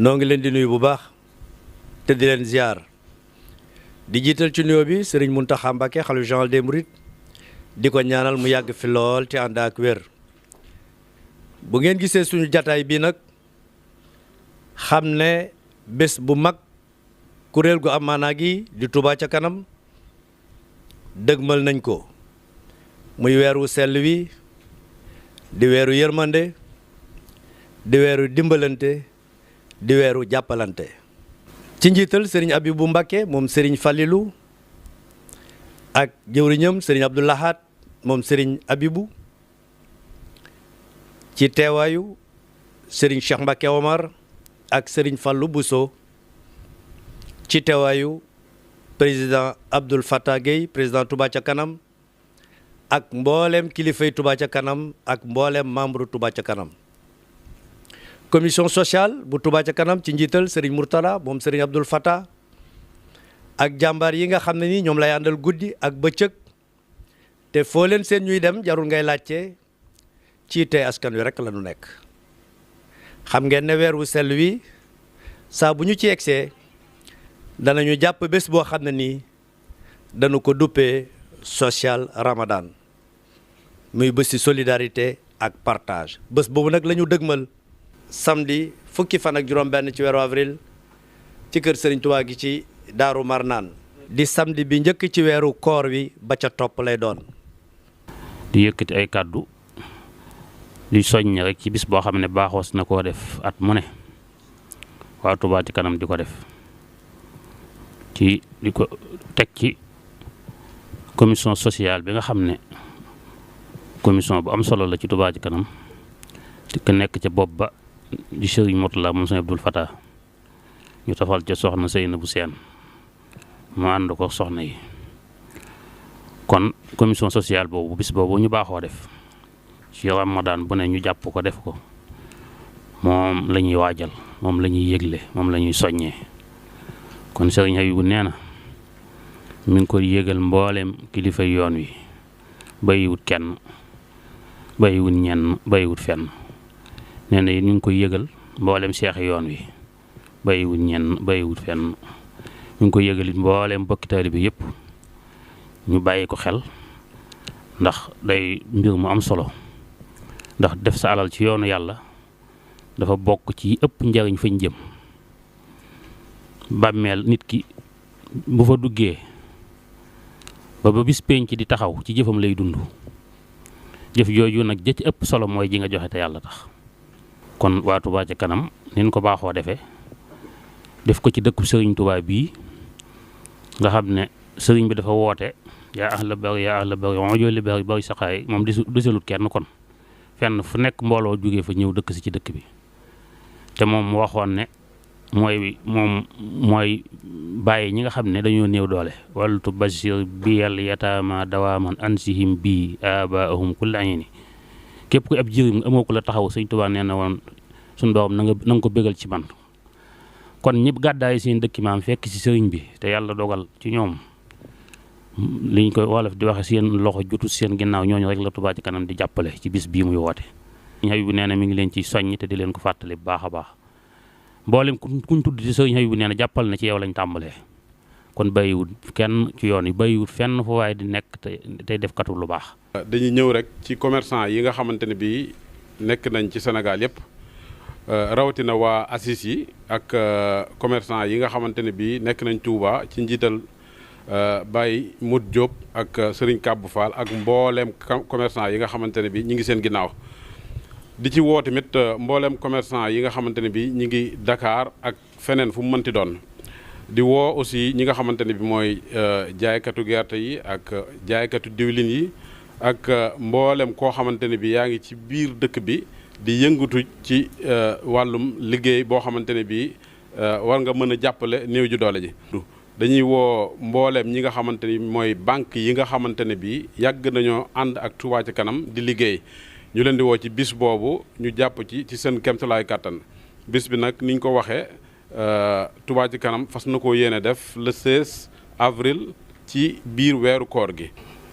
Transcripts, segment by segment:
noo ngi leen di nuyu bu baax te di leen ziar di jiital ci nuyoo bi Serigne Mountakha Mbacké xalifa général des mourides di ko ñaanal mu yàgg fi lool te ànd ak wér. bu ngeen gisee suñu jataay bi nag xam ne bés bu mag kuréel gu am maanaa gi di Touba ca kanam dëgmal nañ ko muy weeru sell wi di weeru yërmande di weeru dimbalante di weeru jàppalante ci njiital Serigne Abibou Mbacké moom Serigne Fallilou ak jëwriñam Serigne Abdou Lahad moom Serigne Abibou ci teewaayu Serigne Cheikh Mbacké Omar ak Serigne Fallou Bousso ci teewaayu président Abdoul Fattah Gueye président Touba ca kanam ak mboolem kilifay Touba ca kanam ak mboolem membre Touba ca kanam. commission sociale bu Touba ca kanam ci njiital Serigne Mourtala moom Serigne Abdoul Fattah ak jàmbaar yi nga xam ne ni ñoom lay àndal guddi ak bëccëg te foo leen seen ñuy dem jarul ngay laajte ci tey askan wi rek la ñu nekk. xam ngeen ne weer wu sell wi saa bu ñu ci egsee danañu jàpp bés boo xam ne nii dañu ko duppee social Ramadan muy bési solidarité ak partage. bés boobu nag la ñu dëgmal samedi fukki fan ak juróom-benn ci weeru avril ci kër Serigne Touba gi ci Daaru Marnaan di samedi bi njëkk ci weeru koor wi ba ca topp lay doon. di yëkkati ay kàddu di soññ rek ci bis boo xam ne baaxoos na koo def at mu ne waa Touba ci kanam di ko def di ko teg ci commission sociale bi nga xam ne commission bu am solo la ci Touba ci kanam di ko nekk ca bopp ba di Serigne Mourtala moom Serigne Abdoul Fattah ñu tafal ca soxna Seynabou Sène mu ànd ko soxna yi. kon commission sociale boobu bis boobu ñu baaxoo def ci Ramadan bu ne ñu jàpp ko def ko moom la ñuy waajal moom la ñuy yëgle moom la ñuy soññee. kon Serigne Habibou nee na mi ngi koy yëgal mbooleem kilifa yoon wi bàyyiwut kenn bàyyiwut ñenn bàyyiwut fenn nee na ñu ngi koy yëgal mbooleem seex yoon wi bàyyiwut ñenn bàyyiwut fenn ñu ngi koy yëgal it mbooleem bokki taalibe yëpp ñu bàyyi ko xel ndax day mbir mu am solo ndax def sa alal ci yoonu yàlla dafa bokk ci ëpp njariñ fañ jëm. bàmmeel nit ki bu fa duggee ba bis penc di taxaw ci jëfam lay dund jëf jooju nag ja ci ëpp solo mooy ji nga joxe te yàlla tax. kon waa Touba ca kanam nin ko baaxoo defee def ko ci dëkku Serigne Touba bii nga xam ne Serigne bi dafa woote yaa ahla bari onjoli bari saxaay moom desalut kenn kon fenn fu nekk mbooloo jógee fa ñëw dëkk si ci dëkk bi te moom waxoon ne mooy bàyyi ñi nga xam ne dañoo néew doole waltu bashir biyal yataama dawaaman ansihim bii abaahum kulla ayni képp ku ab jirim amoo ko la taxaw Sëñ Tuubaa nee na woon suñu doom na nga ko bégal ci man. kon ñëpp gàddaay seen dëkki maam fekk ci sëriñ bi te yàlla dogal ci ñoom liñ koy wolof di waxe seen loxo jotu seen ginnaaw ñooñu rek la Touba ci kanam di jàppale ci bis bii muy woote. Sëñ Habibou nee na mi ngi leen ci soññ te di leen ko fàttali bu baax a baax mboolem kuñ tudd ci Sëñ Habibou nee na jàppal na ci yow lañ tàmbalee kon bàyyiwut kenn ci yoon yi bàyyiwut fenn fu waaye di nekk tey def katu lu baax. dañuy ñëw rek ci commerçant yi nga xamante ne bii nekk nañ ci Sénégal yëpp rawatina waa ACIS yi ak commerçant yi nga xamante ne bii nekk nañ Touba ci njiital Baye Mout Diop ak Serigne Kabou Fall ak mbooleem commerçant yi nga xamante ne bii ñi ngi seen ginnaaw. di ci woo tamit mboolem commerçant yi nga xamante ne bii ñi ngi Dakar ak feneen fu mu mënti doon di woo aussi ñi nga xamante ne bii mooy jaaykatu gerte yi ak jaaykatu diwlin yi ak mboolem koo xamante ne bii yaa ngi ci biir dëkk bi di yëngatu ci wàllum liggéey boo xamante ne bii war nga mën a jàppale néew ji doole ji. dañuy woo mboolem ñi nga xamante ni mooy banque yi nga xamante ne bii yàgg nañoo ànd ak Touba ci kanam di liggéey. ñu leen di woo ci bis boobu ñu jàpp ci seen kéemtalaay kàttan bis bi nag ni ñu ko waxee Touba ci kanam fas na koo yéene def le 16 avril ci biir weeru koor gi.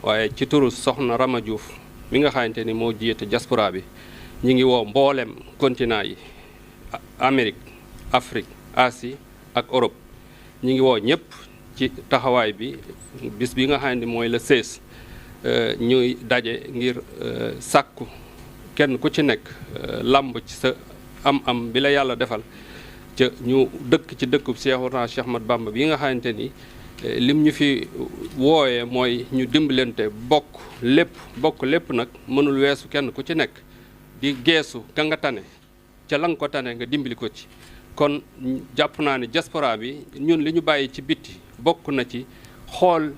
waaye ci turu soxna Rama Diouf mi nga xamante ni moo jiite diaspora bi ñi ngi woo mboolem continent yi Amérique Afrique Asie ak Europe ñi ngi woo ñëpp ci taxawaay bi bis bi nga xam ne mooy le 16 ñuy daje ngir sàkku kenn ku ci nekk làmb ci sa am bi la yàlla defal ca ñu dëkk ci dëkkub Seexuna Cheikh Ahmad Bamba bi nga xamante ni lim ñu fi wooyee mooy ñu dimbalante bokk lépp nag mënul weesu kenn ku ci nekk di geesu ka nga tane ca la nga ko tane nga dimbali ko ci. kon jàpp naa ne diaspora bi ñun li ñu bàyyi ci bitti bokk na ci xool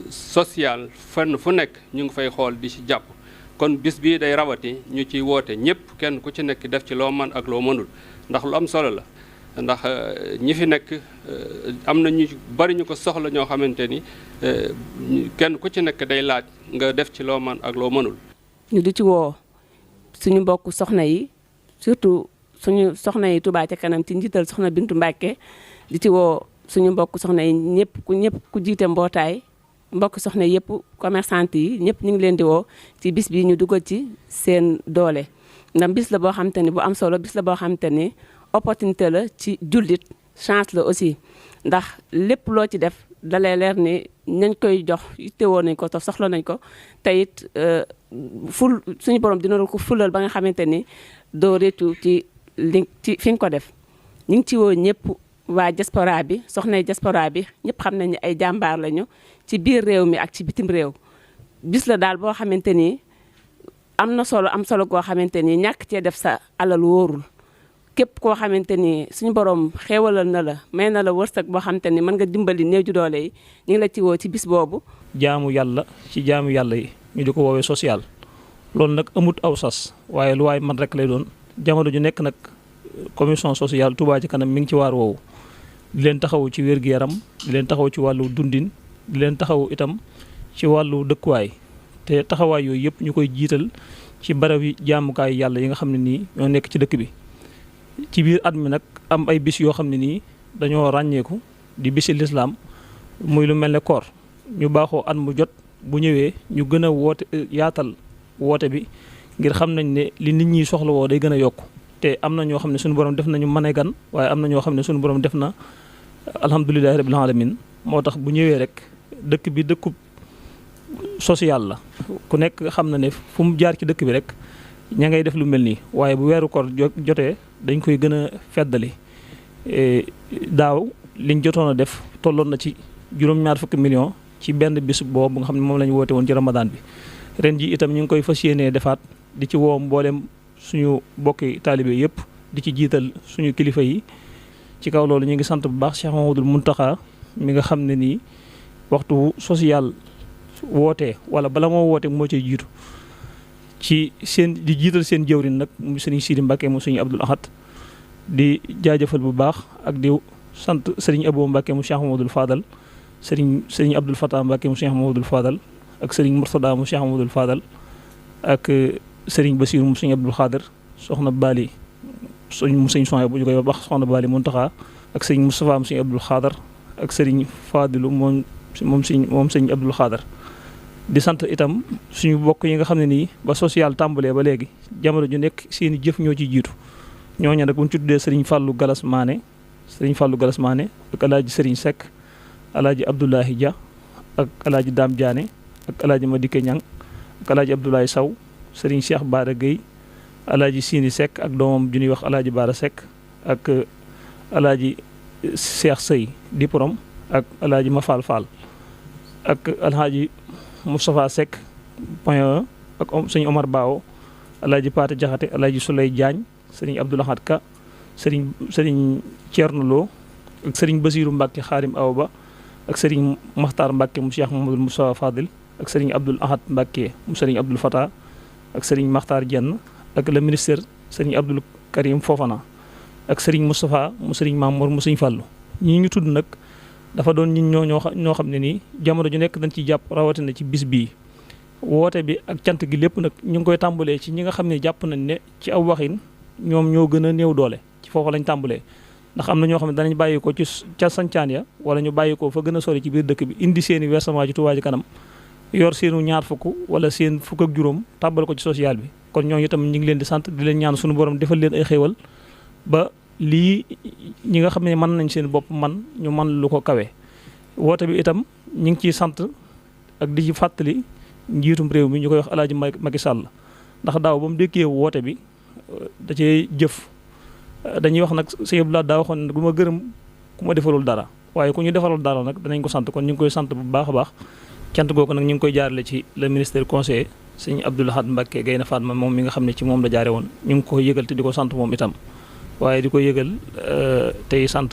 social fenn fu nekk ñu ngi fay xool di ci jàpp kon bis bii day rawati ñu ciy woote ñëpp kenn ku ci nekk def ci loo man ak loo mënul ndax lu am solo la ndax ñi fi nekk am na ñu bari ñu ko soxla ñoo xamante ni kenn ku ci nekk day laaj nga def ci loo man ak loo mënul. ñu di ci woo suñu mbokk soxna yi surtout suñu soxna yi Touba ca kanam ci njiital soxna Bintu Mbàkke di ci woo suñu mbokk soxna yi ñëpp ku jiite mbootaay mbokk soxna yëpp commerçante yi ñëpp ñu ngi leen di woo ci bis bi ñu dugal ci seen doole ndax bis la boo xamante ni bu am solo bis la boo xamante ni opportunité la ci jullit chance la aussi ndax lépp loo ci def dalay leer ni nañ koy jox yittewoo nañ ko te soxla nañ ko te it suñu borom dina la ko fulal ba nga xamante ni doo réccu ci fi nga ko def ñu ngi ci woo ñëpp waa diaspora bi soxnay diaspora bi ñëpp xam nañ ne ay jàmbaar lañu ci biir réew mi ak ci bitim réew bis la daal boo xamante ni am solo goo xamante ni ñàkk cee def sa alal wóorul képp koo xamante ni suñu borom xéewalal na la may na la wërsëg boo xamante ni mën nga dimbali néew ju doole yi ñu ngi la ci woo ci bis boobu. jaamu yàlla ci jaamu yàlla yi ñu di ko woowee social loolu nag amut aw sas waaye lu waay man rek lay doon jamono ju nekk nag commission sociale Touba ci kanam mi ngi ci waar woowu di leen taxaw ci wér-gu-yaram di leen taxaw ci wàllu dundin di leen taxaw itam ci wàllu dëkkuwaay te taxawaay yooyu yëpp ñu koy jiital ci barab yi jaamukaay yàlla yi nga xam ne nii ñoo nekk ci dëkk bi. ci biir at mi nag am ay bis yoo xam ne nii dañoo ràññeeku di bisi lislaam muy lu mel ne koor ñu baaxoo at mu jot bu ñëwee ñu gën a yaatal woote bi ngir xam nañ ne li nit ñi soxla woo day gën a yokku te am na ñoo xam ne suñu borom def nañu mën a gan waaye am na ñoo xam ne suñu borom def na alhamdulilahi rabbil alamin moo tax bu ñëwee rek dëkk bi dëkkub social la ku nekk xam na ne fu mu jaar ci dëkk bi rek ña ngay def lu mel nii waaye bu weeru koor jotee dañ koy gën a feddali daaw liñ jotoon a def tolloon na ci juróom-ñaar fukki million ci benn bis boobu nga xam ne moom la ñu woote woon ci ramadan bi ren ji itam ñu ngi koy fas yéenee defaat di ci woo mboolem suñu bokki taalibe yëpp di ci jiital suñu kilifa yi ci kaw loolu ñu ngi sant bu baax Cheikh Mamadou Mountakha mi nga xam ne nii waxtu social wootee wala bala moo woote moo ciy jiitu ci di jiital seen jëwrin nag mu sëriñ Sidi Mbacke mu sëriñ Abdoul Ahad di jaajëfal bu baax ak di sant sëriñ Abou Mbacke mu Cheikh Mamadou Fadal sëriñ Abdoul Fatah Mbacke mu Cheikh Mamadou Fadal ak sëriñ Mourtada mu Cheikh Mamadou Fadal ak sëriñ Bassirou mu sëriñ Abdoul Khadir soxna Bali mu sëriñ Sonia bu ñu koy wax soxna Bali Mountakha ak sëriñ Moustapha mu sëriñ Abdoul Khadir ak sëriñ Fadilu moom sëriñ Abdoul Khadir di sant itam suñu bokk yi nga xam ne nii ba social tàmbalee ba léegi jamono ju nekk seeni jëf ñoo ci jiitu ñooñu nag bu ñu tuddee sëriñ Fallou Galas Mané ak alaaji sëriñ Seck alaaji Abdoulahi Dia ak alaaji Dame Diané ak alaaji Madike Ñang ak alaaji Abdoulaye Saw sëriñ Cheikh Bara Gueye alaaji Sini Seck ak doomam ju ñuy wax alaaji Bara Seck ak alaaji Cheikh Sey Diprom ak alaaji Mafal Fall ak alaaji Moustapha Seck point ak sëñ Omar Bao alaaji Paate Jaxate alaaji Souley Diagne sëriñ Abdoul Ahad Ka sëriñ Thierno Lo ak sëriñ Basiru Mbacke Xaarim Awa Ba ak sëriñ Maxtaar Mbacke mu Cheikh Mamadou Moustapha Fadil ak sëriñ Abdoul Ahad Mbacke mu sëriñ Abdoul Fatah ak sëriñ Maxtaar Jenn ak le ministre sëriñ Abdoul Karim Fofana ak sëriñ Moustapha mu sëriñ Mamour mu sëriñ Fallou ñii ñu tudd nag dafa doon ñoo xam ne nii jamono ju nekk dañ ciy jàpp rawatina ci bis bii woote bi ak cant gi lépp nag ñu ngi koy tàmbalee ci ñi nga xam ne jàpp nañ ne ci aw waxin ñoom ñoo gën a néew doole ci foofu lañ tàmbalee ndax am na ñoo xam ne danañ bàyyi ko ci ca sancaan ya wala ñu bàyyi ko fa gën a sori ci biir dëkk bi indi seeni versement ci Touba Ca Kanam yor seenu ñaar fukk wala seen fukk ak juróom tàbbal ko ci social bi kon ñooñu itam ñu ngi leen di sant di leen ñaan suñu borom defal leen ay xéewal ba lii ñi nga xam ne mën nañ seen bopp ñu man lu ko kawe. woote bi itam ñu ngi ciy sant ak di ci fàttali njiitum réew mi ñu koy wax El Hadj Macky Sall ndax daaw ba mu dékkee woote bi da cee jëf dañuy wax nag sëñ Abdoulaye daa waxoon ne du ma gërëm ku ma defalul dara waaye ku ñu defalul dara nag danañ ko sant kon ñu ngi koy sant bu baax a baax cant googu nag ñu ngi koy jaarale ci le ministère conseiller sëñ Abdou Lahad Mbacké Gaïndé Fatma moom mi nga xam ne ci moom la jaare woon ñu ngi ko yëgal te di ko sant moom itam waaye di ko yëgal tey sant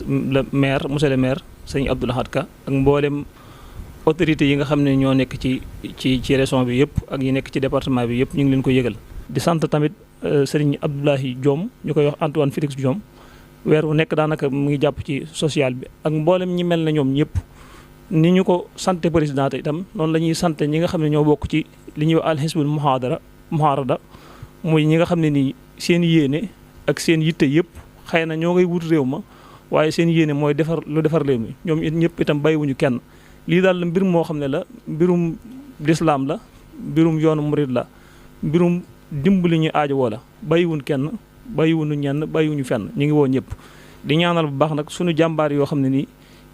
le maire monsieur le maire sëñ Abdou Lahad Ka ak mboolem autorités yi nga xam ne ñoo nekk ci région bi yëpp ak yi nekk ci département bi yëpp ñu ngi leen ko yëgal di sant tamit sëriñ Abdoulahi Diom ñu koy wax Antoine Félix Diom weer wu nekk daanaka mu ngi jàpp ci social bi ak mboolem ñi mel na ñoom ñëpp ni ñu ko sante président te itam noonu la ñuy sante ñi nga xam ne ñoo bokk ci li ñuy wax alxisbul muhaarada muy ñi nga xam ne nii seen yéene ak seen yitte yëpp xëy na ñoo ngay wut réew ma waaye seen yéene mooy defar réew mi ñoom ñëpp itam bàyyiwuñu kenn lii daal la mbir moo xam ne la mbirum lislaam la mbirum yoonu murid la mbirum dimbali ñu aajo woo la bàyyiwuñ kenn bàyyiwuñu ñenn bàyyiwuñu fenn ñu ngi woo ñëpp di ñaanal bu baax nag suñu jàmbaar yoo xam ne nii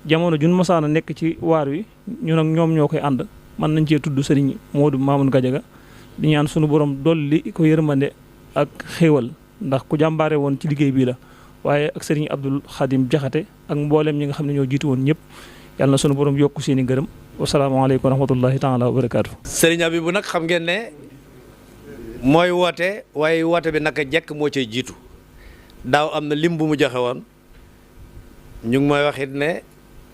jamono jun mosaana nekk ci waar wi ñu nag ñoom ñoo koy ànd mën nañ cee tudd sëriñ Modou Mamoun Gadiaga di ñaan suñu borom dolli ko yërmande ak xéewal ndax ku jàmbaare woon ci liggéey bii la waaye ak sëriñ Abdul Xadim Jaxate ak mbooleem ñi nga xam ne ñoo jiitu woon ñëpp yàlla na sunu borom yokku seeni ngërëm wasalaamaaleykum wa rahmatullahi taala wa barakaatu. Sëriñ Abibu nag xam ngeen ne mooy woote waaye woote bi naka jekk moo cay jiitu daaw am na lim bu mu joxe woon ñu ngi mooy waxit ne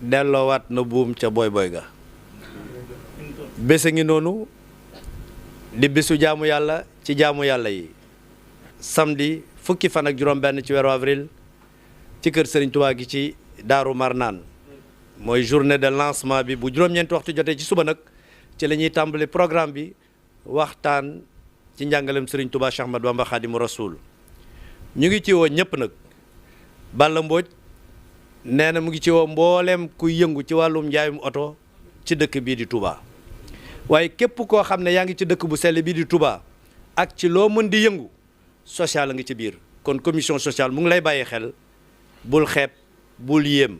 delloowaat na buum ca boy boy ga bés a ngi noonu di bésu jaamu yàlla ci jaamu yàlla yi samedi fukki fan ak juróom-benn ci weeru avril ci kër Serigne Touba gi ci Daaru Marnaan mooy journée de lancement bi bu juróom-ñeenti waxtu jotee ci suba nag ci la ñuy tàmbali programme bi waxtaan ci njàngalem Serigne Touba Cheikh Ahmadou Bamba Khadimu Rasoul ñu ngi ci woo ñëpp nag Balla Mbodj nee na mu ngi ci woo mbooleem kuy yëngu ci wàllum njaayum oto ci dëkk bii di Touba waaye képp koo xam ne yaa ngi ci dëkk bu sell bii di Touba ak ci loo mën di yëngu social a ngi ci biir kon commission sociale mu ngi lay bàyyi xel bul xeeb bul yéem